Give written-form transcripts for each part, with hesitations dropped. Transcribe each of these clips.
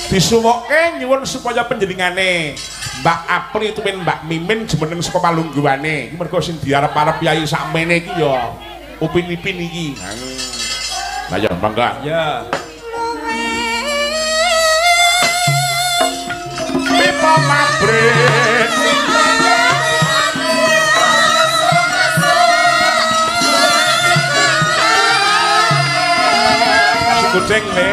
Disuwokke nyuwun supaya panjenengane Mbak Apri tuwin Mbak Mimin jumeneng saka palungguhane. Iki mergo sing diarep-arep yai sakmene iki ya Upin Ipin iki. Lah ya mangga. Ya. Pipa pabrik. Kucing le.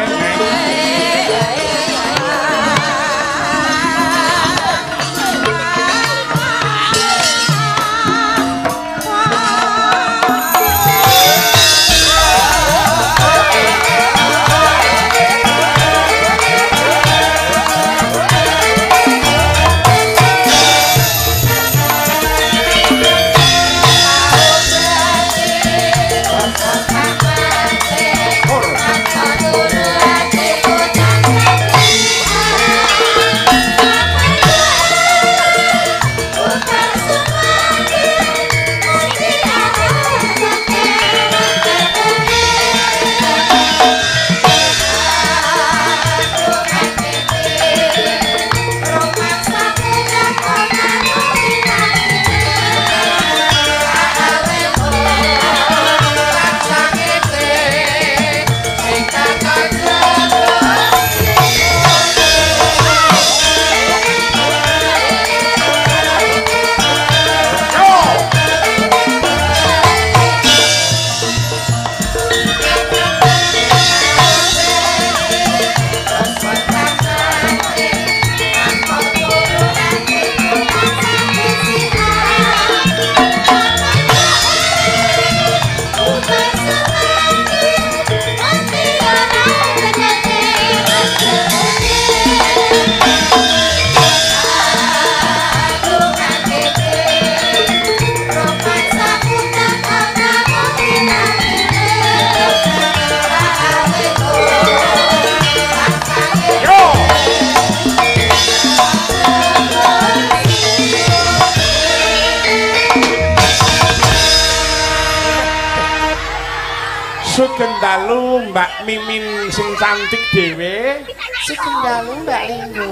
Sugeng dalu Mbak Mimin sing cantik dhewe. Sugeng dalu Mbak Linggo.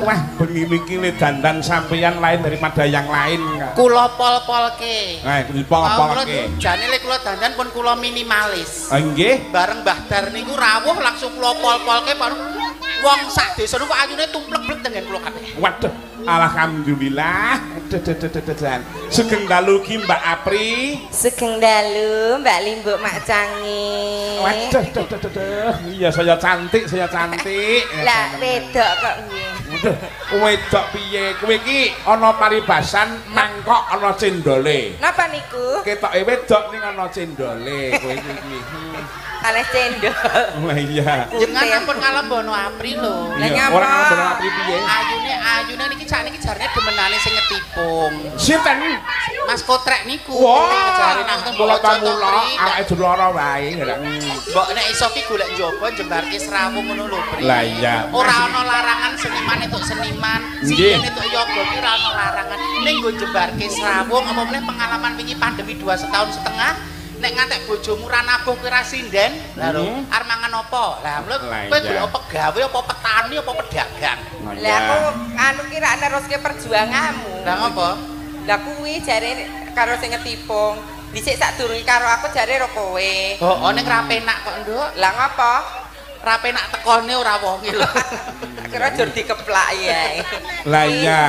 Wah, bengi iki le dandan sampeyan lain daripada yang lain. Kula pol-polke. Nah, dipol-polke. Jane le kula dandan pun kula minimalis. Nggih. Bareng Mbah Dar niku rawuh langsung kula pol-polke bareng wong sak desa niku ayune tumplek-blek tengen kula kabeh. Waduh, alhamdulillah. Sugeng dalu ki Mbak Apri. Sugeng dalu Mbak Limbuk Mak Cangi. Waduh, duh. Iya saya cantik, saya cantik. Lah wedok kok nggih. Waduh, wedok piye? Kowe iki ana paribasan mangkok ana cendole. Napa niku? Ketoke wedok ning ana cendole kowe iki. Kalih cendol. Lah iya. Jenengan ampun ngalembono Apri lho. Lah ngapa? Ora ngalembono Apri piye? Ayune niki sakniki jarine demenane sing ngetipung. Sinten? Mas Kotrek niku. Wah, mula pamula awake dhewe lara wae. Mbok nek iso ki golek njaba jembarke srawung ngono lho, Pri. Lah iya. Ora ana larangan seniman entuk seniman, sing entuk yoga ki ora ana larangan. Ning nggo jembarke srawung apa meneh pengalaman wingi pandemi 2,5 tahun. Nek ngantek bojomu ra nabuh kowe ra sinden, lha lho, arep mangan apa? Lah lho kowe golek pegawe apa petani apa pedagang? Lah aku anu ki ra neruske perjuanganmu. Lah ngopo? Lah kuwi jare karo sing ngetipung. Dhisik sadurunge karo aku jare ro kowe. Heeh, ning ra penak kok, Nduk. Lah ngopo? Ra penak tekone ora wonge lho. Tak kira jur dikeplak ya. Lah iya.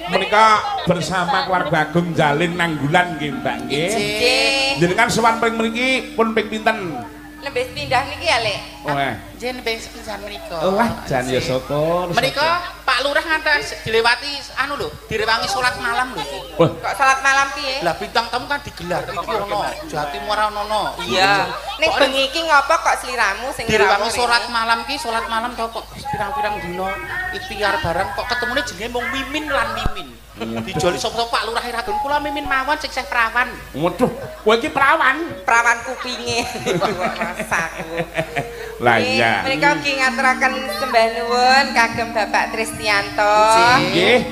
Menika bersama keluarga Agung Jalin Nanggulan nggih Mbak nggih. Nggih. Jenengan sowan ping mriki pun ping pinten? Nembe pindah niki ya, Lek. Oh. Nggih nembe sepindah menika. Lah jan ya syukur. Menika Pak Lurah ngantos dilewati anu lho, direwangi salat malam lho iki. Kok salat malam piye? Lah bintang tamu kan digelar iki ono, Jatim ora ono. Iya. Ning bengi iki ngopo kok sliramu sing direwangi salat malam ki, salat malam to kok pirang-pirang dina ikhtiar bareng kok ketemune jenenge mung Mimin lan Mimin. Dijoli sapa-sapa Pak Lurah Ragon kula Mimin mawon sing seh prawan. Waduh, kowe iki prawan? Prawan kupinge. Masaku. Lah iya. Menika ugi ngaturaken sembah nuwun kagem Bapak Tristianto. Nggih.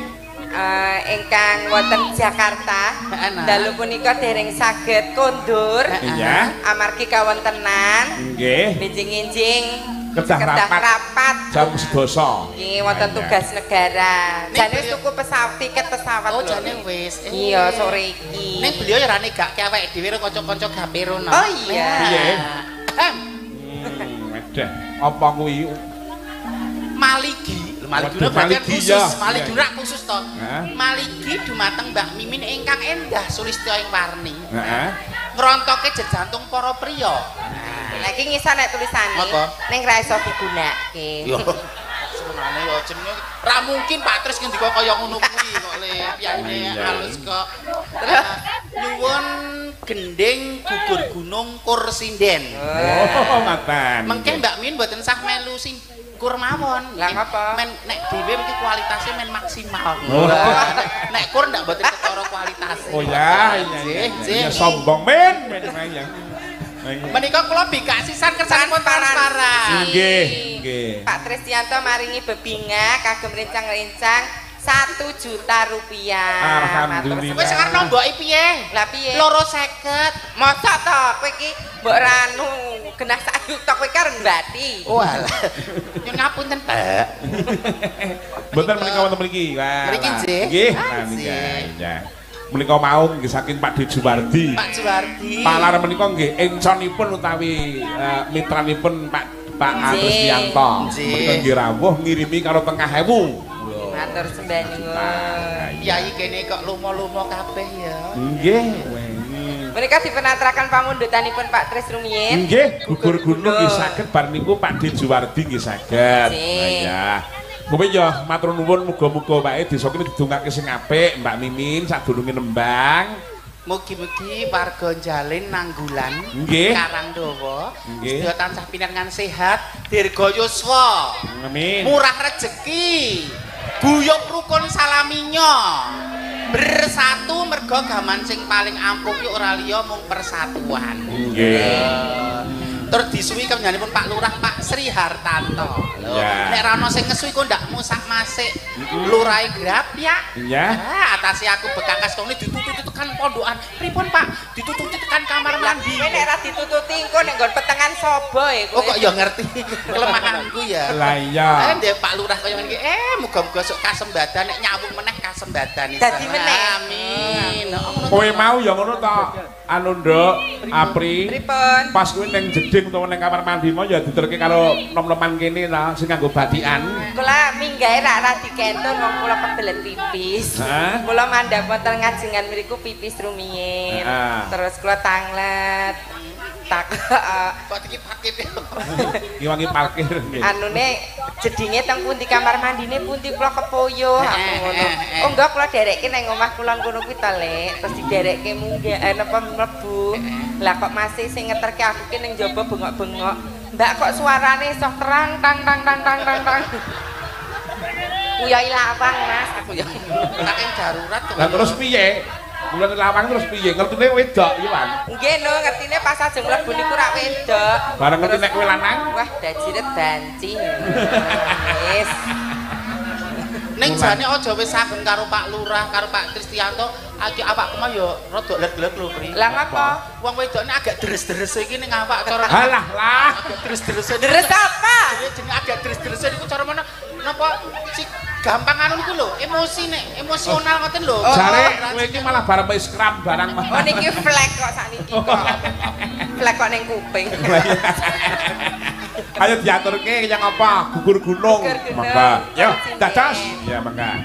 Ingkang wonten Jakarta. Dalu punika dereng saged kondur. Iya. Amargi kawontenan. Nggih. Benjing-enjing Kedah rapat jam 11. Nggih, wonten tugas negara. Jane wis tuku pesawat, tiket pesawat. Oh, jane wis. Iya, sore iki. Ning beliau ya ora negake awake dhewe karo kanca-kanca gapero no. Oh iya. Piye? Hem. Wedeh. Apa kuwi? Maligi. Maligi bagian khusus. Maligi ora khusus to. Maligi dumateng Mbak Mimin ingkang endah sulistya ing warni. Heeh. Ngrontoke jejantung para priya. Lah iki ngisor nek tulisane ning ra iso digunakake. Yo. Senengane yo jenenge ra mungkin Pak Tris ngendika kaya ngono kuwi kok le piyane halus kok. Terus nyuwun gending gugur gunung kur sinden. Oh, ngaten. Mengke Mbak Min mboten sah melu sing kur mawon. Lah ngapa? Men nek dhewe mungkin kualitasnya men maksimal. Nek kur ndak mboten ketara kualitasnya. Oh ya, iya sombong men men ya. Menika kula bikak sisan kersanipun transparan. Nggih, nggih. Pak Tristianto maringi bebinga kagem rencang-rencang 1 juta rupiah. Alhamdulillah. Kowe sekarang nomboki piye? Lah piye? 250. Mosok to kowe iki mbok ranu genah sak yuta kowe ki arep mbati. Oh alah. Nyun ngapunten, Pak. Mboten menika wonten mriki. Mriki nggih. Nggih. Nggih. Menika mau nggih saking Pak D. Juwardi. Pak Juwardi. Palar menika nggih enconipun utawi mitranipun Pak Tristianto. Menika nggih rawuh ngirimi karo 5.000. Matur sembah nuwun. Kyai kene kok lumo-lumo kabeh ya. Nggih. Menika dipunaturaken pamundutanipun Pak Tris rumiyin. Nggih, gugur gunung nggih saged bar niku Pak D. Juwardi nggih saged. Iya. Kowe ya matur nuwun muga-muga wae desa kene didongake sing apik Mbak Mimin sadurunge nembang. Mugi-mugi warga Jalin Nanggulan Karangdowo sedaya tansah pinangan sehat, dirga yuswa. Amin. Murah rejeki. Guyub rukun salaminya. Bersatu merga gaman sing paling ampuh ki ora liya mung persatuan. Nggih. Tur disuwi kemenyanipun Pak Lurah Pak Sri Hartanto. Lho, nek ra ono sing ngesuwi kok ndak musak-masik. Lurahe grapyak. Iya. Ah, atase aku bekakas kene ditututi tekan pondokan. Pripun Pak? Ditututi tekan kamar mandi. Kowe nek ra ditututi engko nek nggon petengan sapa e kowe. Oh kok ya ngerti kelemahanku ya. Lah iya. Ndek Pak Lurah kaya ngene iki, muga-muga sok kasembadan nek nyawung meneh kasembadan iso. Dadi meneh. Amin. Kowe mau ya ngono to. Anu Nduk, Apri. Pripun? Pas kowe ning jeding utawa ning kamar mandi mau ya diterke karo nom-noman kene ta sing nganggo batikan. Kula minggahe rak ra dikentun wong kula kebelet pipis. Kula mandhap wonten ngajengan mriku pipis rumiyin. Terus kula tanglet. Tak kok iki parkir. Iki wangi parkir. Anune jedinge teng pundi kamar mandine pundi kula kepoyo aku ngono. Oh enggak kula derekke nang omah kula ngono kuwi ta Lek. Terus diderekke munggah napa mlebu. Lah kok masih sing ngeterke aku ki ning njaba bengok-bengok. Mbak kok suarane iso terang tang tang tang tang tang tang. Kuyai lawang Mas aku ya. Saking darurat kok. Lah terus piye? Bulan lawang terus piye? Ngertine wedok iki, Wan. Nggih lho, ngertine pas ajeng mlebu niku rak wedok. Bareng ngerti nek kowe lanang, wah dajiret banci. Wis. Ning jane aja wis ageng karo Pak Lurah, karo Pak Tristianto, iki awakku mah ya rada lek-lek lho, Pri. Lah ngapa? Wong wedokne agak deres-deres iki ning awak cara. Halah lah, agak deres-deres. Deres apa? Jenenge agak deres-deres niku cara mana napa si gampang anu niku lho, emosi nek, emosional ngoten lho. Jare kowe iki malah bareng wis kram barang. Oh niki flek kok sakniki kok. Flek kok ning kuping. Ayo diaturke yang apa? Gugur gunung. Mangga. Yo, dados. Ya mangga.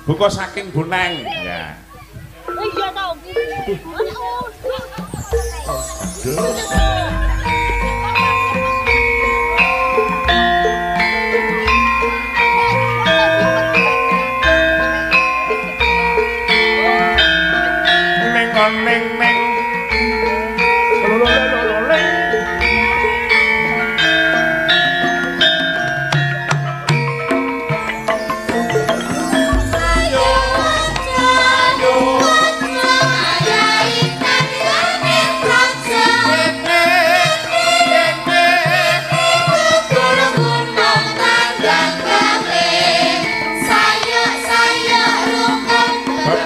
Buka saking Bonang. Ya. Iya tau. Neng neng neng. Lo lo lo lo leng.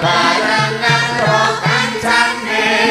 Barengan ro kancane.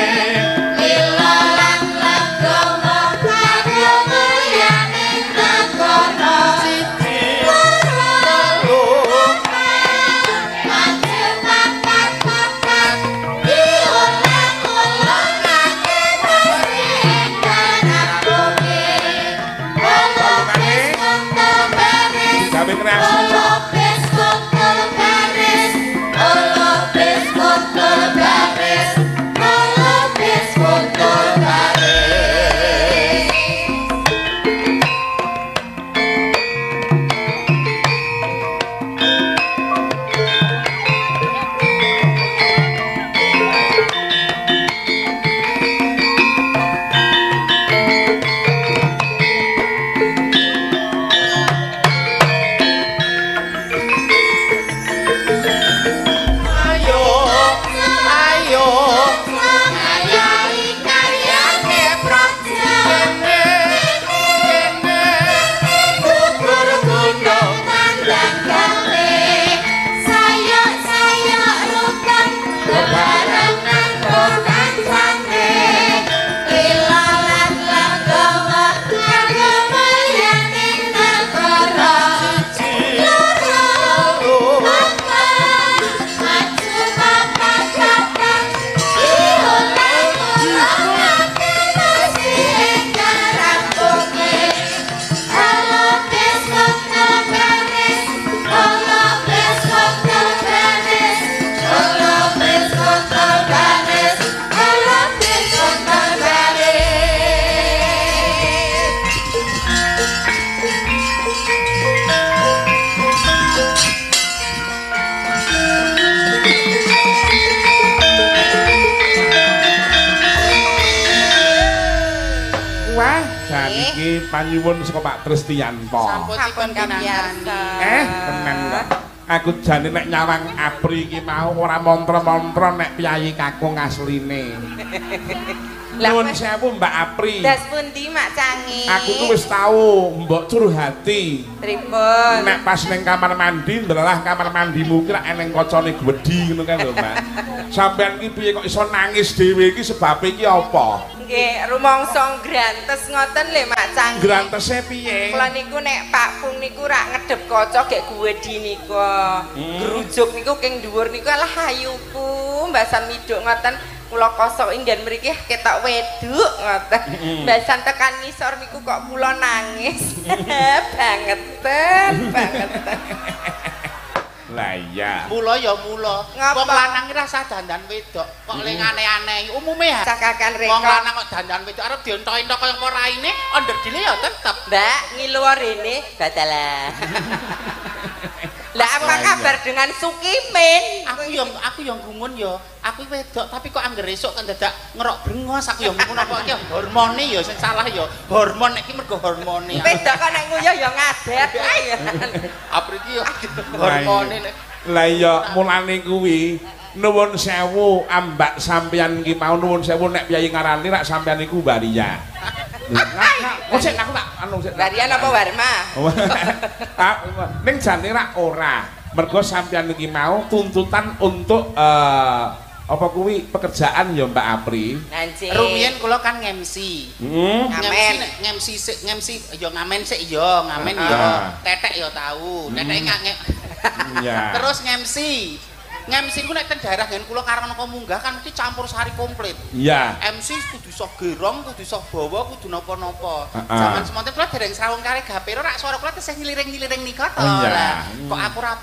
nyandang gawe sayok-sayok rukun bebarengan kancane lila lan legawa kanggo mulyaning negara loro papat maju papat papat diulang-ulangake mesti enggal rampunge. Lupis kontol baris, lupis kontol baris, lupis kontol baris, lupis kontol baris. Wah, jan iki panyuwun saka Pak Tristianto. Sampun Sampun pinangkani. Tenan kok. Aku jane nek nyawang Apri iki mau ora mantra-mantra nek piyayi kakung asline. Lah, Nuwun sewu Mbak Apri. Das pundi Mak Cangi? Aku ku wis tau mbok curhati. Pripun? Nek pas ning kamar mandi, ndelalah kamar mandimu ki rak eneng kacane gedhi ngono kae lho, Mbak. Sampeyan ki piye kok iso nangis dhewe iki sebabe iki apa? Nggih, rumangsa grantes ngoten lho Mak Cangi. Grantese piye? Kula niku nek Pak Pung niku rak ngedep kaca gek gedhi niku. Grujuk niku king dhuwur niku alah ayuku, mbasan miduk ngoten. Kula kosok inggen mriki ketok weduk ngoten. Mbasan tekan ngisor niku kok kula nangis. Bangeten, bangeten. Lah iya. Mula ya mula. Ngapa? Wong lanang iki rasa dandan wedok, kok le aneh-aneh. Umume ha. Cakakan Wong reka. lanang kok dandan wedok arep diontok-entok kaya apa raine, onderdile ya tetep. Mbak, ngilu rene badalah. Lah apa kabar dengan Sukimin? Aku yo gumun yo. Aku wedok tapi kok angger esuk kan dadak ngerok brengos aku yo gumun apa iki hormone yo sing salah yo. Hormon iki mergo hormone. Wedok kok nek nguyuh ya ngadet. Apri iki yo hormone nek. Lah iya mulane kuwi nuwun sewu ambak sampeyan iki mau nuwun sewu nek piyayi ngarani rak sampeyan iku waria. Kok sik aku tak anu sik. Waria napa warma? Ning jane rak ora. Mergo sampeyan iki mau tuntutan untuk apa kuwi pekerjaan ya Mbak Apri. Rumiyin kula kan nge-MC. Ngamen. Nge-MC sik, nge-MC ya ngamen sik ya, ngamen ya. Tetek ya tau. Tetek nggak. Terus nge-MC. Nge-MC ku nek ten daerah nggen kula Karangnaka munggah kan mesti campur sari komplit. Iya. MC kudu iso gerong, kudu iso bawa, kudu napa-napa. Zaman semonten kula dereng srawung kali Gapero rak swara kula tesih nyliring-nyliring nika to. Lah, kok aku ra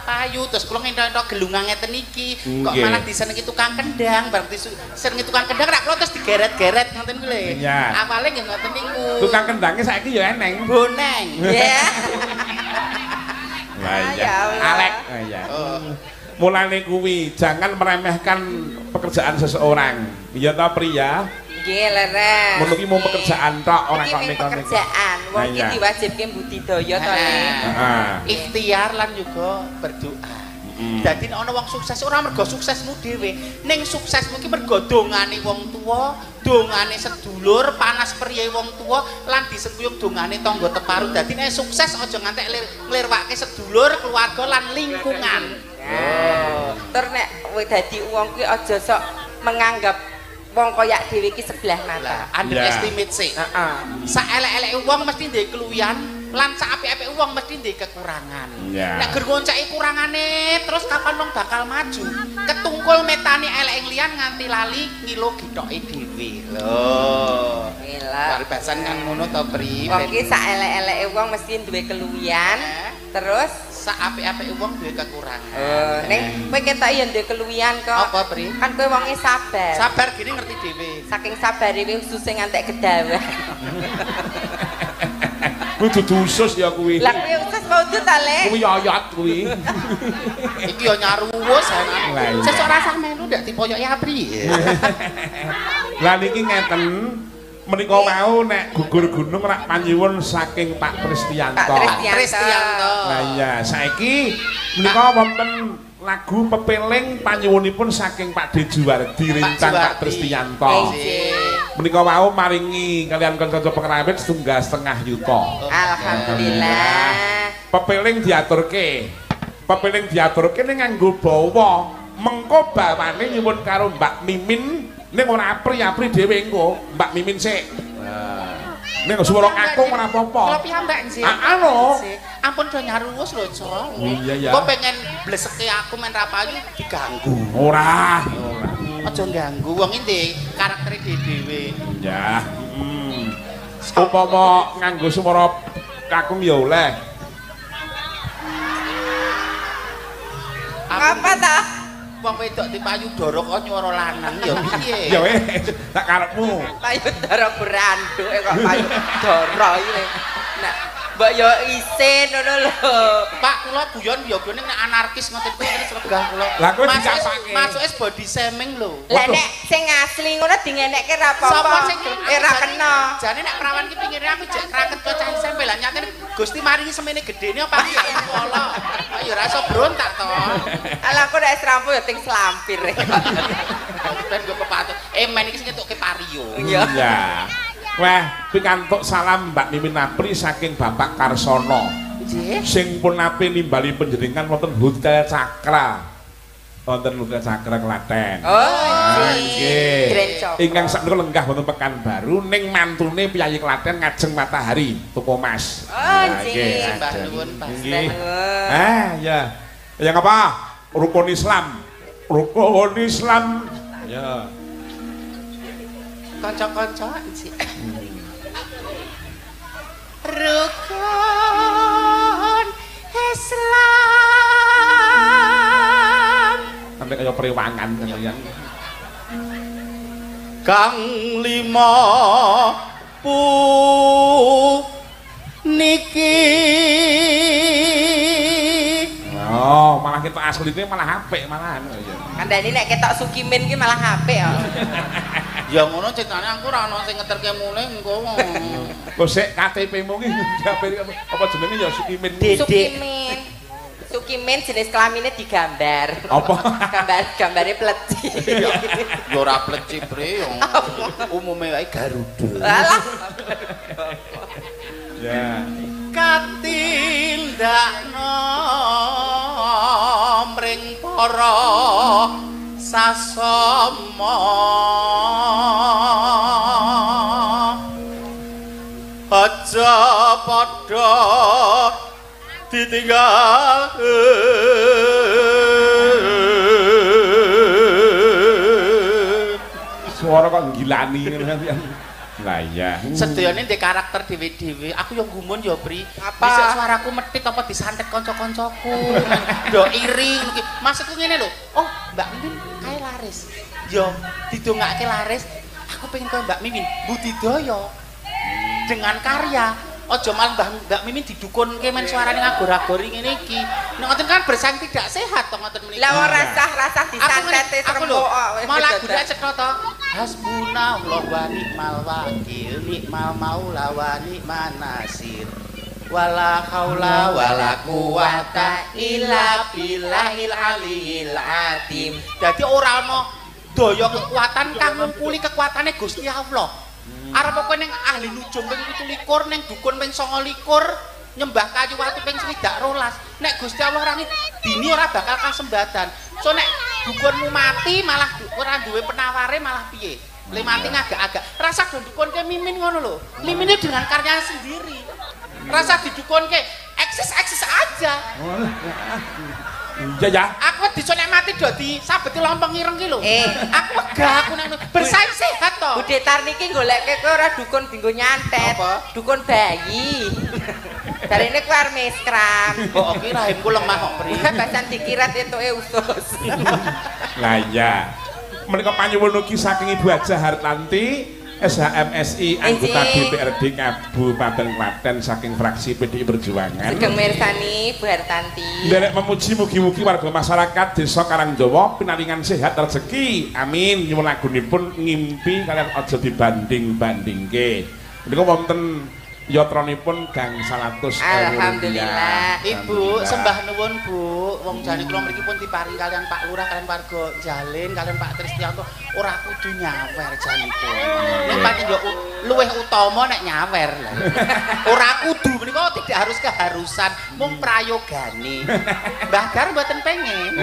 payu, terus kula ngentok-entok gelungan ngeten iki, kok malah disenengi tukang kendang, bareng disenengi tukang kendang rak kula terus digeret-geret ngoten kuwi lho. Awale nggih ngoten niku. Tukang kendange saiki ya eneng. Boneng. Iya. Lah iya. Alek. Iya. Mulane kuwi jangan meremehkan pekerjaan seseorang. Iya ta Pri ya? Nggih, leres. Ngono ki mung pekerjaan tok ora kok nek pekerjaan. Wong ki diwajibke budidaya to, Le. Heeh. Ikhtiar lan juga berdoa. Dadi nek ana wong sukses ora mergo suksesmu dhewe, ning suksesmu ki mergo dongane wong tuwa, dongane sedulur, panas priye wong tuwa lan disengkuyung dongane tangga teparu. Dadi nek sukses aja ngantek nglirwake sedulur, keluarga lan lingkungan. Oh. Tur nek dadi wong kuwi aja sok menganggap wong koyak dhewe iki sebelah mata. Underestimate sih. Heeh. Sak elek-eleke wong mesti duwe keluwihan lan sak apik-apike wong mesti duwe kekurangan. Nek ger ngonceki kurangane terus kapan wong bakal maju? Ketungkul metane eleke liyan nganti lali ngilo githoke dhewe. Lho. Gila. Paribasan kan ngono to, Pri. Wong ki sak elek-eleke wong mesti duwe keluwihan. Terus sak apik-apike wong duwe kekurangan. Oh, ning kowe ketok ya duwe keluwihan kok. Apa, Pri? Kan kowe wonge sabar. Sabar gini ngerti dhewe. Saking sabare kowe ususe ngantek gedawa. Kuwi dudu usus ya kuwi. Lah kuwi usus apa udu ta, Le? Kuwi oyot kuwi. Iki ya nyaruwus ae. Sesuk rasah melu ndak dipoyoki Apri. Lah niki ngeten. Menika mau nek gugur gunung rak panyuwun saking Pak Tristianto. Pak Tristianto. Lah iya, saiki menika wonten lagu pepeling panyuwunipun saking Pak D. Juwardi rencang Pak Tristianto. Menika wau maringi kalian kanca-kanca pengrawit setunggal setengah yuta. Alhamdulillah. Pepeling diaturke. Pepeling diaturke ning nganggo bawa. Mengko bawane nyuwun karo Mbak Mimin ning ora apri-apri dhewe engko. Mbak Mimin sik. Ning swara kakung ora apa-apa. Kula piyambak nggih. Heeh lho. Ampun do nyaruwus lho, Cok. Iya ya. Kok pengen bleseke aku men ra payu diganggu. Ora, ora. Aja ganggu wong iki karaktere dhewe. Ya. Upama nganggo swara kakung ya oleh. Apa ta? Wong wedok dipayu dara kok nyuara lanang ya piye? Ya wis, tak karepmu. Payu dara beranduk kok payu dara iki. Nek mbok ya isin ngono lho. Pak kula guyon ya guyon nek anarkis ngoten kuwi terus wegah kula. Lah kowe dicapake. Masuke body shaming lho. Lah nek sing asli ngono dingenekke ra apa-apa. Sapa sing ora kena. Jane nek prawan ki pingire aku jek kraket kok cah SMP lah nyatane Gusti maringi semene gedene apa piye kula. Ya ora iso brontak to. Alah aku nek srampu ya ting selampir. Ben nggo pepatut. Men iki sing ngetukke pario. Iya. Wah, pikantuk salam Mbak Mimin Apri saking Bapak Karsono. Nggih. Sing pun nate nimbali panjenengan wonten Hotel Cakra. Wonten Hotel Cakra Klaten. Oh, nggih. Ingkang sakmenika lenggah wonten Pekanbaru ning mantune piyayi Klaten ngajeng Matahari toko Mas. Oh, nggih. Sembah nuwun, Pak. Nggih. Ah, ya. Yang apa? Rukun Islam. Rukun Islam. Ya. Kanca-kanca sih. Rukun Islam. Sampai kaya prewangan kalian. Kang lima pu niki. Oh, malah kita asline malah apik malahan. Kandhane nek ketok Sukimin ki malah apik kok. Ya ngono ceritane aku ora ono sing ngeterke mulih engko. Kok sik KTP-mu ki apa jenenge ya Sukimin. Sukimin. Sukimin jenis kelamine digambar. Apa? Gambar gambare pleci. Ya ora pleci, Bre. Umume wae Garuda. Alah. Ya. Katindakno mring para sasama aja padha ditinggal. Suara kok nggilani ngono. Lah iya. Sedayane ndek karakter dhewe-dhewe. Aku yo gumun yo, Pri. Dhisik suaraku metit apa disantet kanca-kancaku. Do iri iki. Maksudku ngene lho. Oh, Mbak Mimin kae laris. Yo didongake laris. Aku pengen kaya Mbak Mimin budidaya. Dengan karya. Aja malah Mbak Mimin didukunke men suarane ngagor-agori ngene iki. Nek ngoten kan bersaing tidak sehat to ngoten menika. Lah ora rasah-rasah disantete seremuk kok. Malah lagu cetha to. Hasbunallah wa ni'mal wakil, ni'mal maula wa ni'man nasir. Wala haula wala quwata illa billahil aliyil azim. Dadi ora ana daya kekuatan kang ngumpuli kekuatane Gusti Allah. Arep kowe ning ahli nujum ping 27, ning dukun ping 29, nyembah kayu watu ping 22. Nek Gusti Allah ora dini ora bakal kasembatan. So nek dukunmu mati malah ora duwe penaware malah piye? Le mati ngagak-agak. Rasa do dukunke Mimin ngono lho. Mimine dengan karyanya sendiri. Rasa didukunke eksis-eksis aja. Iya ya. Aku diso nek mati do disabeti lompong ireng ki lho. Aku wegah aku nek bersaing sehat to. Bude Tarniki golekke kowe ora dukun dinggo nyantet. Apa? Dukun bayi. Jarene kowe arep meskram. Kok iki rahimku lemah kok, Pri. Basan dikirat entuke usus. Lah iya. Menika panyuwun ugi saking Ibu Hajah Hartanti SHMSI anggota DPRD Kabupaten Klaten saking fraksi PDI Perjuangan. Sugeng mirsani Bu Hartanti. Nderek memuji mugi-mugi warga masyarakat Desa Karangjawa pinaringan sehat rezeki. Amin. Nyuwun lagunipun ngimpi kalian aja dibanding-bandingke. Menika wonten Yatranipun gangsal atus. Alhamdulillah. Ibu, sembah nuwun Bu. Wong jane kula mriki pun diparingi kalian Pak Lurah, kalian warga Jalin, kalian Pak Tristianto ora kudu nyawer janipun. Nek pancen yo luwih utama nek nyawer lho. Ora kudu menika tidak harus keharusan, mung prayogane. Mbah Gar mboten pengen.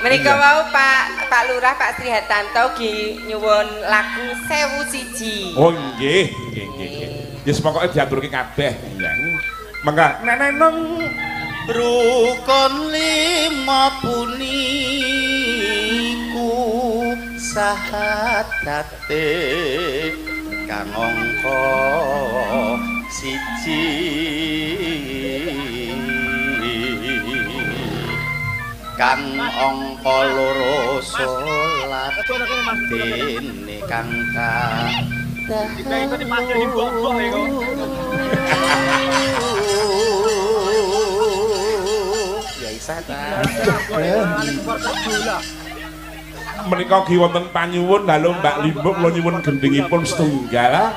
Menika wau Pak Lurah Pak Sri Hartanto nggih nyuwun lagu 1001. Oh nggih, nggih nggih nggih. Ya pokoke diaturke kabeh ya. Mangga neneneng rukun lima puniku sahadate kang angka siji. Kang angka loro salat dene kang ya isa ta. Menika ki wonten panyuwun lha Mbak Limbuk kula nyuwun gendhingipun setunggal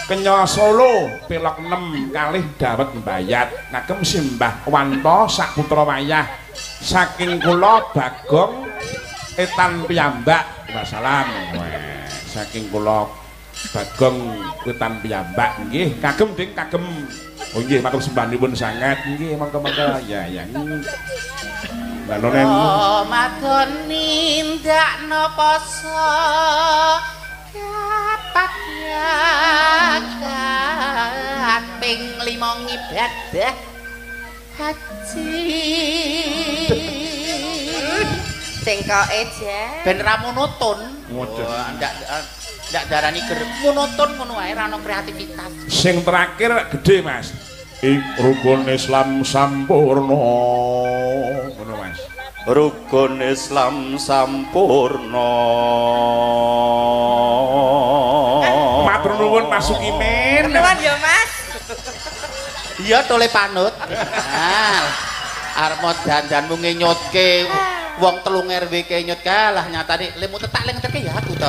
Kenya Solo pelok 6 kalih dawet mbayat kagem simbah Wanto sak putra wayah saking kula Bagong etan piyambak. Wassalam. Saking kula Bagong etan piyambak nggih kagem ding kagem. Oh nggih matur sembah nuwun sanget nggih mangga-mangga ya ya. Mbak Ramadan nindakno poso kapat yakat ping 5 ngibadah haji. Cengkoke jan ben ra monoton. Ndak darani ger monoton ngono wae ra ono kreativitas. Sing terakhir gede Mas. Rukun Islam sampurna. Ngono Mas. Rukun Islam sampurna. Matur nuwun Mas Sukimin. Nuwun ya Mas. Iya tole panut. Nah, arep dandanmu ngenyotke wong telung RW kenyot kalah nyatane lemu tetak le ngeterke ya aku to.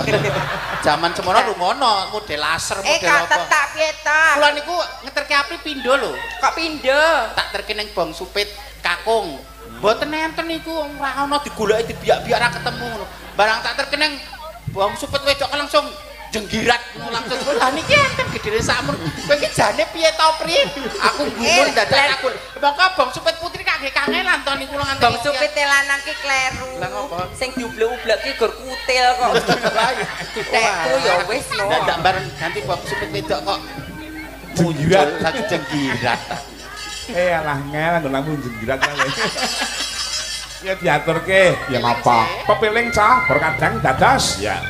Jaman semono rungono model laser model apa. Kok tetak piye to? Kula niku ngeterke api pindho lho. Kok pindho? Tak terke ning bong supit kakung. Mboten enten niku ora ana digoleki dibiak-biak ora ketemu ngono. Barang tak terke ning bong supit wedok langsung jenggirat ngono langsung. Lah niki enten gedene sakmono. Kowe iki jane piye to, Pri? Aku gumun dadak aku. Mongko bong supit putri kangge kangelan to niku nganti. Bong supit lanang ki kleru. Sing diublek-ublek ki gur kutil kok. Ditekku ya wis no. Dadak bareng ganti bong supit wedok kok jenggirat saiki jenggirat. Alah ngel nggon jenggirat kae. Ya diaturke ya ngapa? Pepiling cah berkadang dados ya.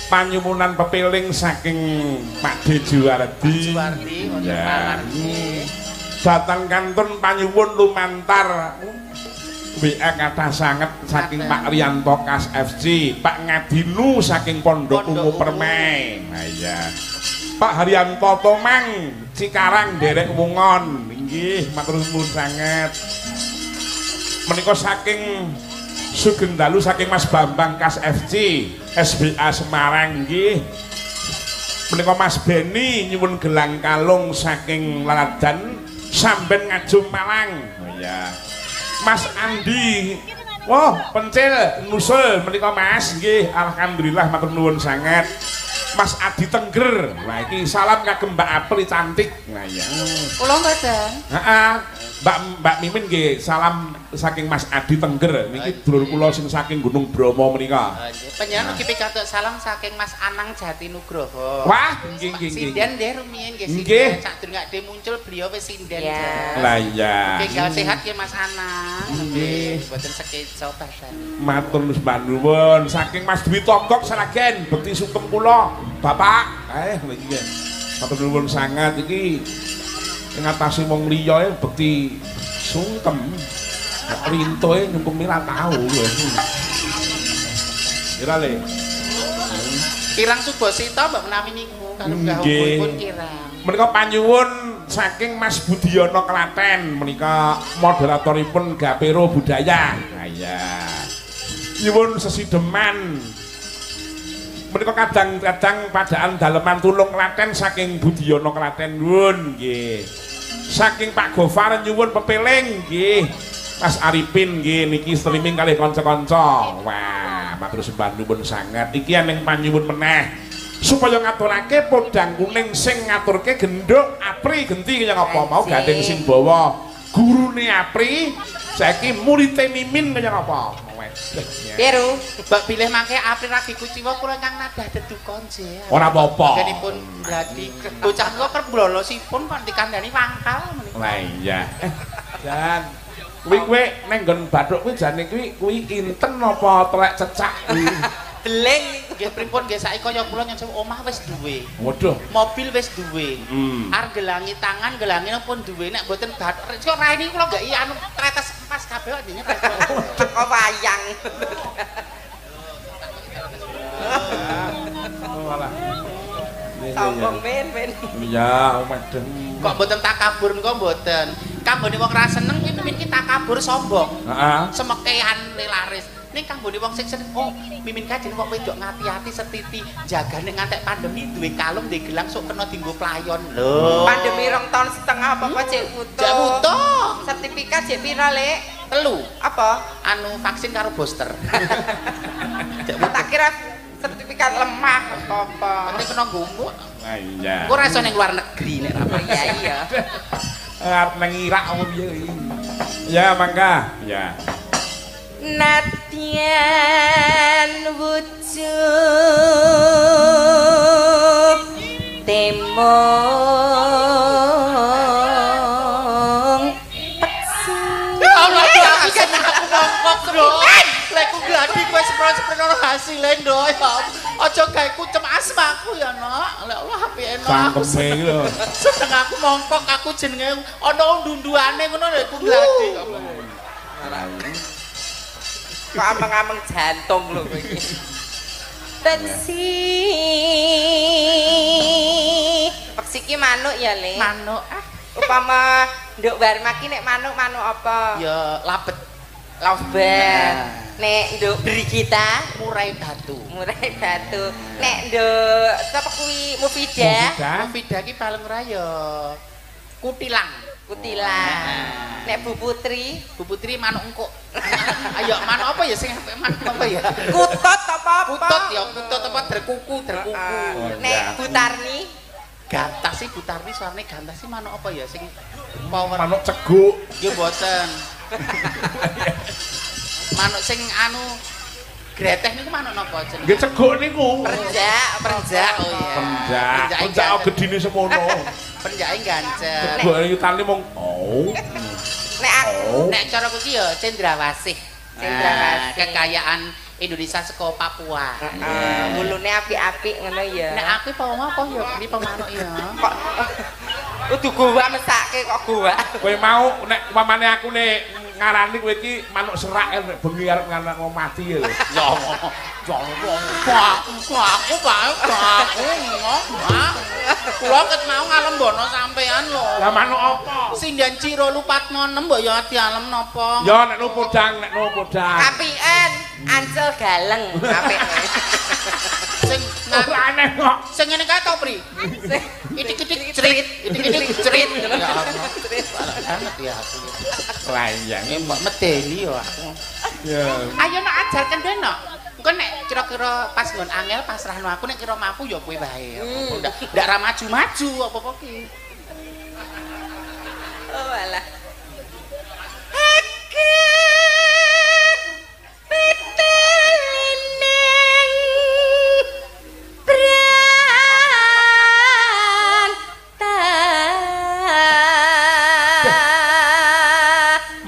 Panyuwunan pepiling saking Pak D. Juwardi. Juwardi wonten Palar nggih. Datang kantun panyuwun lumantar WA kathah sanget saking Pak Rianto Kas FC, Pak Ngadinu saking Pondok Ungu Permai. Nah iya. Pak Haryanto Tomang Cikarang derek Wungon. Inggih, matur nuwun sanget. Menika saking sugeng dalu saking Mas Bambang Kas FC SBA Semarang nggih. Menika Mas Beni nyuwun gelang kalung saking Laladan Samben Ngajum Malang. Oh iya. Mas Andi, wah pencil nusul menika Mas nggih, alhamdulillah matur nuwun sanget. Mas Adi Tengger. Nah iki salam kagem Mbak Apri cantik. Nah iya. Kula mboten. Heeh. Mbak Mimin nggih salam saking Mas Adi Tengger. Niki dulur kula sing saking Gunung Bromo menika. Nggih. Panjenengan ugi pikantuk salam saking Mas Anang Jatinugroho. Wah, nggih nggih nggih. Sinden nggih rumiyin nggih sinden. Sadurunge ade muncul beliau wis sinden. Lah iya. Nggih sehat nggih Mas Anang. Nggih. Mboten sekeco bahasane. Matur nuwun saking Mas Dwi Togok Sragen bekti sungkem kula. Bapak, niki matur nuwun sangat iki ngatasi wong liya bekti sungkem. Rintoe nyungkemi ra tau lho. Kira le. Kirang Subosita mbok menawi niku kalunggahipun kirang. Menika panyuwun saking Mas Budiono Klaten menika moderatoripun Gapero Budaya. Ha iya. Nyuwun sesideman. Menika kadang-kadang padaan daleman Tulung Klaten saking Budiono Klaten nuwun nggih. Saking Pak Gofar nyuwun pepeling nggih. Mas Arifin nggih niki streaming kalih kanca-kanca. Wah, matur sembah nuwun sanget. Iki eneng panyuwun meneh supaya ngaturake podang kuning sing ngaturke genduk Apri genti kaya ngapa mau gandeng sing bawa gurune Apri saiki murite Mimin kaya ngapa. Biru, mbok bilih mangke Apri lagi kuciwa kula ingkang nadah deduka nggih. Ora apa-apa. Anggenipun gladi bocah kula kerep mblolosipun kok dikandani wangkal menika. Lah iya. Jan kuwi kowe nang nggon bathuk kuwi jane kuwi inten apa telek cecak kuwi? Beling nggih pripun nggih saiki kaya kula nyen omah wis duwe. Waduh. Mobil wis duwe. Arep gelangi tangan, gelangi pun duwe nek mboten bathuk. Kok raine kula gak anu tretes emas kabeh kok jenenge teko wayang. Oh alah. Sombong men. Iya, madem. Kok mboten takabur niku mboten. Kanggone wong ra seneng kuwi mimin ki takabur sombong. Heeh. Semekean laris. Ning kanggone wong sing seneng, oh mimin kae jeneng wong wedok ngati-ati setiti jagane ngantek pandemi duwe kalung duwe gelang sok kena dienggo playon. Lho. Pandemi 2,5 tahun apa-apa cek utuh. Cek utuh. Sertifikat cek pira, Lek? 3. Apa? Anu vaksin karo booster. Tak kira sertifikat lemah apa-apa. Penting kena ngumuk. Lah iya. Engko ora iso ning luar negeri nek ra. Iya iya. Arep nang Irak apa piye iki? Ya mangga. Ya. Nadyan wujud temong peksi. Ya Allah, aku seneng aku mongkok lho. Lek ku gladi kowe sepro-sepro ono hasile ndo ya. Aja gawe kucem asmaku ya, Nok. Lek Allah apike Nok. Cangkeme iki lho. Seneng aku mongkok aku jenenge ono undu-unduane ngono lek ku gladi. Kok ameng-ameng jantung lho kowe iki. Peksi. Peksi ki manuk ya, Le? Manuk. Ah, upama nduk Warma ki nek manuk manuk apa? Ya labet. Lovebird. Nek nduk Brigita murai batu. Murai batu. Nek nduk sapa kuwi Mufida? Mufida ki paling ora ya kutilang. Kutilang. Nek Bu Putri, Bu Putri manuk engkuk. Ayo manuk apa ya sing apik manuk apa ya? Kutut apa apa? Kutut ya, kutut apa derkuku, derkuku. Nek Bu Tarni, gantas sih Bu Tarni suarane gantas sih manuk apa ya sing power. Manuk ceguk. Nggih mboten. Manuk sing anu greteh niku manuk napa jenenge? Nggih ceguk niku. Perenjak, perenjak. Oh iya. Perenjak. Perenjak gedine semono. Perenjake gancet. Ceguk niku tali mung oh. Nek aku nek cara kuwi ya cendrawasih. Cendrawasih. Kekayaan Indonesia saka Papua. Heeh, wulune apik-apik ngono ya. Nek aku apa ya beli pemanuk ya. Kok kudu gowa mesake kok gowa. Kowe mau nek umpamane aku nek ngarani kowe iki manuk serak nek bengi arep ngarani mati ya lho. Ya Allah. Aku Pak, aku ngomong. Kula ket mau ngalembono sampean lho. Lah manuk apa? Sinden Ciro Lupatmonem mbok ya dialem napa? Ya nek nu podang, nek nu podang. Apiken, ancel galeng apik. Sing aneh kok. Sing ngene kae to, Pri? Itik-itik cerit, itik-itik cerit. Ya Allah. Banget ya aku. Lah iya, mbok medeni ya aku. Ya. Ayo nak ajarkan dhewe nak. Engko nek kira-kira pas nggon angel pasrahno aku nek kira mampu ya kowe wae. Ndak ra maju-maju apa-apa ki. Oh alah.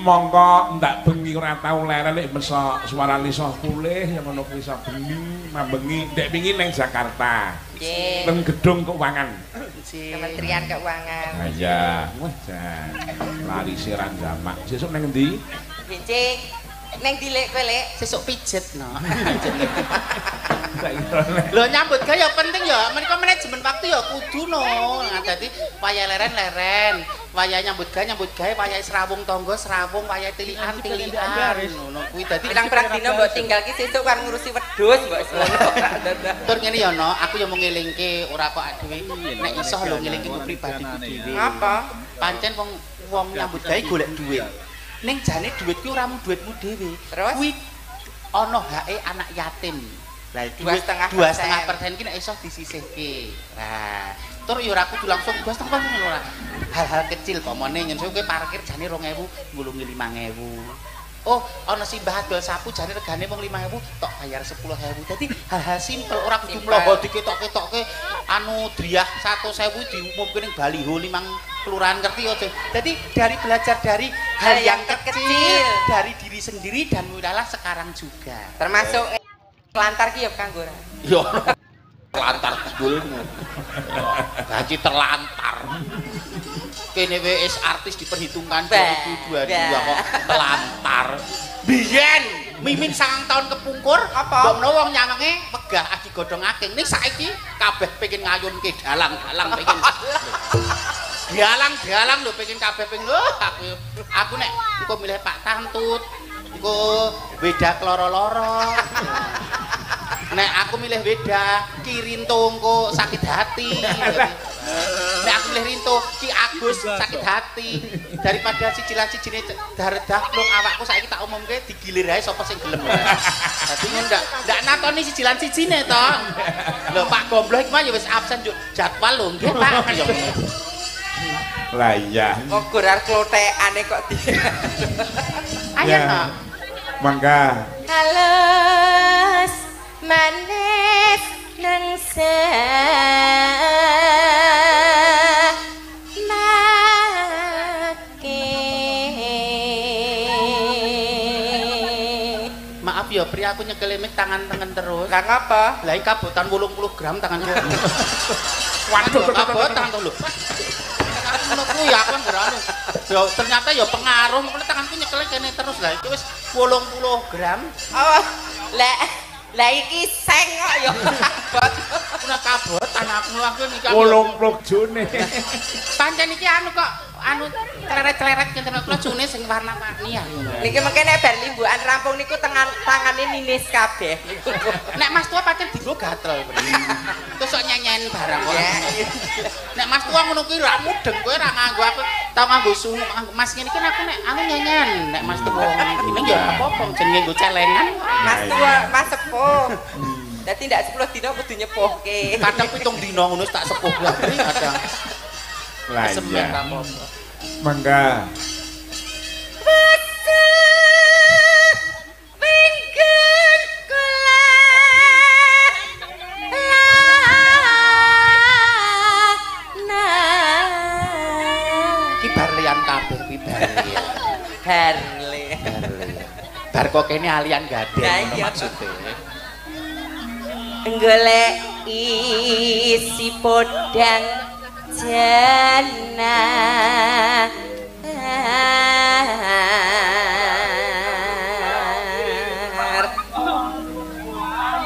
Mongko ndak bengi ora tau leren nek mesok suara lisoh pulih ya ngono kuwi iso bengi mambengi ndek wingi ning Jakarta. Nggih. Nang gedung keuangan. Kementerian Keuangan. Ha iya. Wah jan. Larise ra jamak. Sesuk nang endi? Benjing. Neng ndi Lek kowe Lek? Sesuk pijet no. Lho nyambut gawe ya penting ya, menika manajemen waktu ya kudu no. Nah, dadi wayah leren-leren, wayah nyambut gawe, wayah srawung tangga srawung, wayah tilikan tilikan. Ngono kuwi dadi pirang-pirang dina mbok tinggal ki sesuk kan ngurusi wedhus mbok ngono. Tur ngene ya no, aku ya mau ngelingke ora kok dhewe nek iso lho ngelingke ku pribadiku dhewe. Apa? Pancen wong wong nyambut gawe golek dhuwit. Ning jane dhuwit kuwi ora mung dhuwitmu dhewe. Kuwi ana hake anak yatim. Lah 2,5% ki nek iso disisihke. Lah, tur ya ora kudu langsung 2,5% ora. Hal-hal kecil pamane nyen kowe parkir jane 2000 ngulungi 5000. Oh, ana simbah adol sapu jane regane mung 5000 tok bayar 10000. Dadi hal-hal simpel ora kudu mloho diketok-ketokke anu driah 100.000 diumumke ning baliho 5 kelurahan ngerti aja. Dadi dari belajar dari hal yang kecil, dari diri sendiri dan mulailah sekarang juga. Termasuk lantar ki ya kanggo ora. Ya lantar kidulmu. Gaji terlantar. Kene wis artis diperhitungkan 2022 kok telantar. Biyen Mimin 9 tahun kepungkur, mbok menawa wong nyawange wegah aji godhong aking. Ning saiki kabeh pengen ngayunke dalang-dalang pengen. Dalang-dalang lho pengen kabeh pengen lho aku nek engko milih Pak Tantut, engko beda keloro-loro. Nek aku milih beda, Ki Rinto engko sakit hati. Nek aku milih Rinto, Ki Agus sakit hati. Daripada siji-sijine dardah plung awakku saiki tak umumke digilir ae sapa sing gelem. Dadi ndak natoni siji lan sijine to. Lho Pak Gombloh iki mah ya wis absen jadwal lho nggih Pak. Lah iya. Kok gorar klothekane kok di. Ayo no. Mangga. Halus manis nang make. Maaf ya Pri, aku nyekel mic tangan-tangan terus. Lah ngapa? Lah iki kabotan 80 gram tanganku. Waduh, kabotan to lho. Aku ngono kuwi ya aku anggere anu. Ya ternyata ya pengaruh, mengko tanganku nyekel kene terus lah iki wis 80 gram. Oh, lah lah iki seng kok ya abot. Ora kabotan aku aku niki 80 june. Pancen iki anu kok anu cleret-cleret ngenten kula june sing warna-warni ya. Niki mengke nek bar limbukan rampung niku tangane ninis kabeh. Nek Mas Tua pancen dienggo gatel. Terus sok nyenyen barang kok. Nek Mas Tua ngono kuwi ra mudeng kowe ra nganggo aku tau nganggo sungu Mas ngene iki aku nek anu nyenyen nek Mas Tua ngene iki ya apa-apa jenenge nggo celengan. Mas Tua Mas sepuh. Dadi ndak 10 dina kudu nyepuhke. Kadang 7 dina ngono tak sepuh wae kadang. Lah iya. Mangga. Ki barlean kabeh kuwi barle. Barle. Bar kok kene alian gadeng ngono maksude. Golek isi podang jana.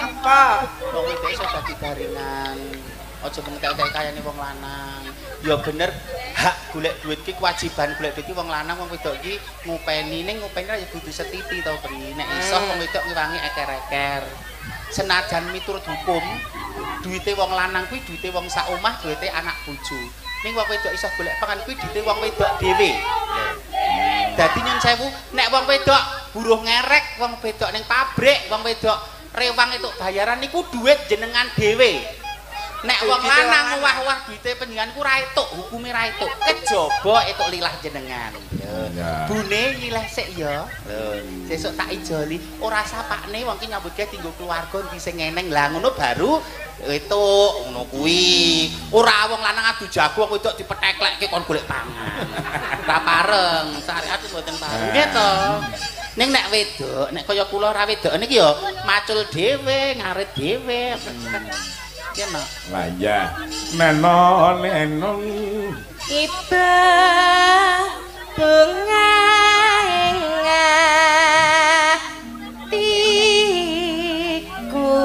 Apa? Wong wedok iso dadi daringan. Aja mung tek-tek kayane wong lanang. Ya bener hak golek duit ki kewajiban golek duit ki wong lanang, wong wedok ki ngupeni ning ngupeni ya kudu setiti to, Pri. Nek iso wong wedok ngewangi eker-eker. Senajan miturut hukum, duwite wong lanang kuwi duwite wong sak omah, duwite anak bojo. Ning wong wedok iso golek pangan kuwi duwite wong wedok dhewe. Dadi nyun sewu, nek wong wedok buruh ngerek, wong wedok ning pabrik, wong wedok rewang entuk bayaran niku duit jenengan dhewe. Nek wong lanang owah-owah duwite panjenengan ku ra entuk, hukume ra entuk. Kejaba entuk lilah jenengan. Bune nyileh sik ya. Lho, sesuk tak ijoli. Ora sapakne wong ki nyambut gawe dienggo keluarga ndi sing eneng. Lah ngono baru entuk ngono kuwi. Ora wong lanang adu jago wong wedok dipeteklekke kon golek pangan. Ora pareng, syariat mboten pareng. Nggih to. Ning nek wedok, nek kaya kula ora wedok niki ya macul dhewe, ngarit dhewe. Ya no. Lah iya. Neno neno iba bunga ing atiku.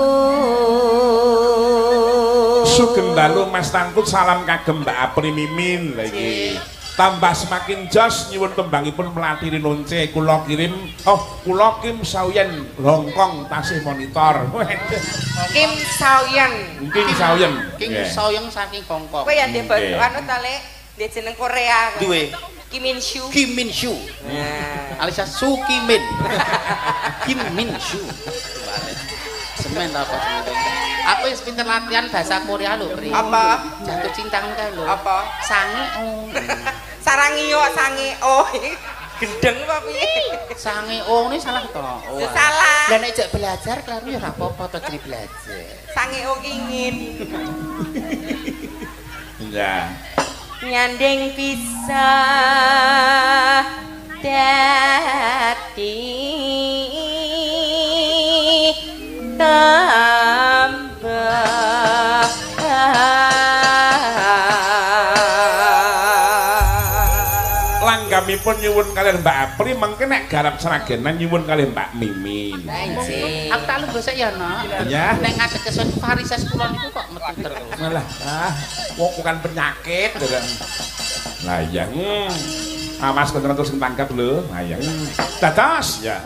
Sugeng dalu Mas Tangkut, salam kagem Mbak Apri Mimin. Lha iki tambah semakin jos nyuwun tembangipun Melati Rinonce kula kirim. Oh, kula Kim Sauyen Hongkong tasih monitor. Kim Sauyen. Kim Sauyen. Kim Sauyen saking Hongkong. Kowe ya ndek anu ta Lek, ndek jeneng Korea. Duwe. Kim Min Soo. Kim Min Soo. Alisa Su Kim Min. Kim Min Soo. Semen ta apa jenenge? Aku wis pinter latihan bahasa Korea lho, Pri. Apa? Jatuh cinta kae lho. Apa? Sange o. Sarangio sange o. Gendeng apa piye? Sange o ini salah to. Oh. Salah. Lah nek jek belajar kleru ya ora apa-apa to jenenge belajar. Sange o kingin. Iya. Nyanding bisa dadi tambah. Langgamipun nyuwun kalian Mbak Apri mengke nek garap sragenan nyuwun kalian Mbak Mimin. Aku tak lungguh sik ya, Nok. Iya. Nek ngadeg kesun varises kula niku kok metu terus. Malah, ah, wong bukan penyakit. Lah iya. Awas konten terus sing tangkap lho. Lah iya. Dados ya.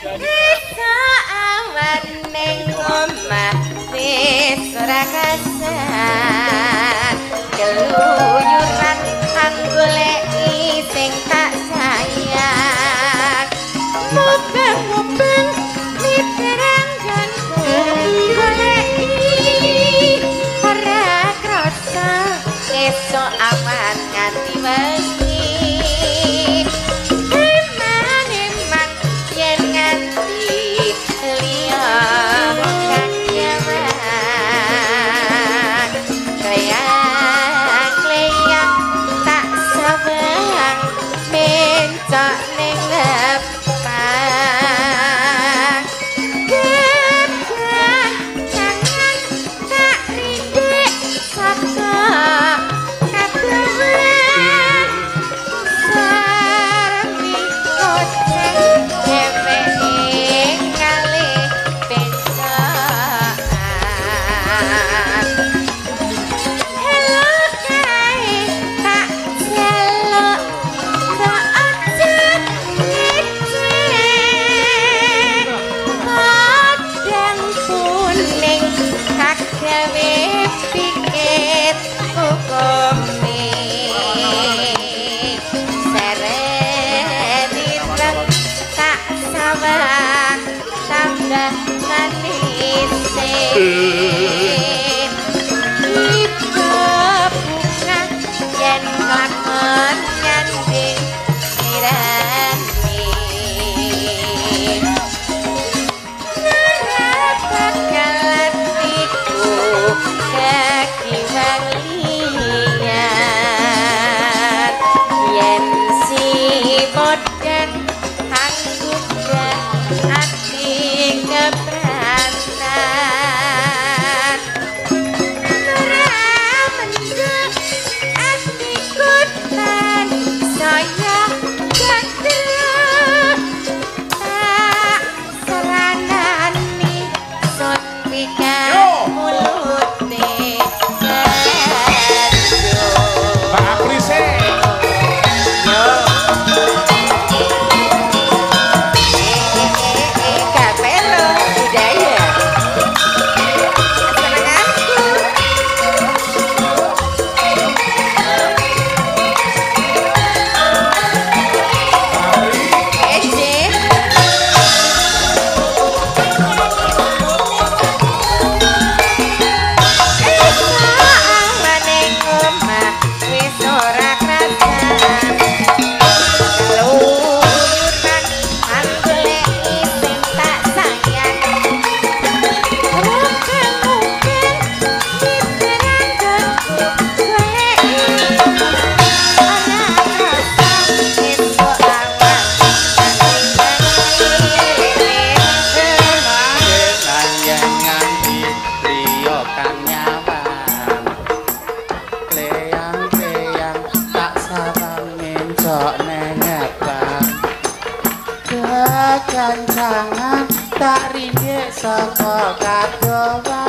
Esuk awan ning omah wis ora kasar. Keluyuran anggoleki sing tak sayang. Mubeng-mubeng miterangganku goleki ora krasa esuk awan nganti wengi. Eman-eman yen nganti liya kakewan. Kleyang-kleyang tak sawang mencok ning lepang. Gebang tangan tak rindik saka kadowan. Sarmi koceng dheweke ngalih pencokan. Halo kae tak jaluk kok aja ngece. Podang kuning tak gawe pikir hukume. Seret ireng tak sawang tambah manise. Ibu bunga yen lakon nyanding sirane. Ora bakal atiku kekiwang liyan. Yen si podang angguk ati kepranan ora mendek atiku tan saya gatel tak seranani sun pikan mulute. Mbak Apri sih. Kapelo budaya kesenanganku. Ece. Awane omah wis ora krasan. Keluyuran anggoleki sing tak sayang. Mungkin-mungkin mitra goleki. Ora krasa esuk awan. Yen nganti liya kang nyawan. Kleyang-kleyang tak sawang mencok nengetan. Kekancangan tak rindik saka kadowan.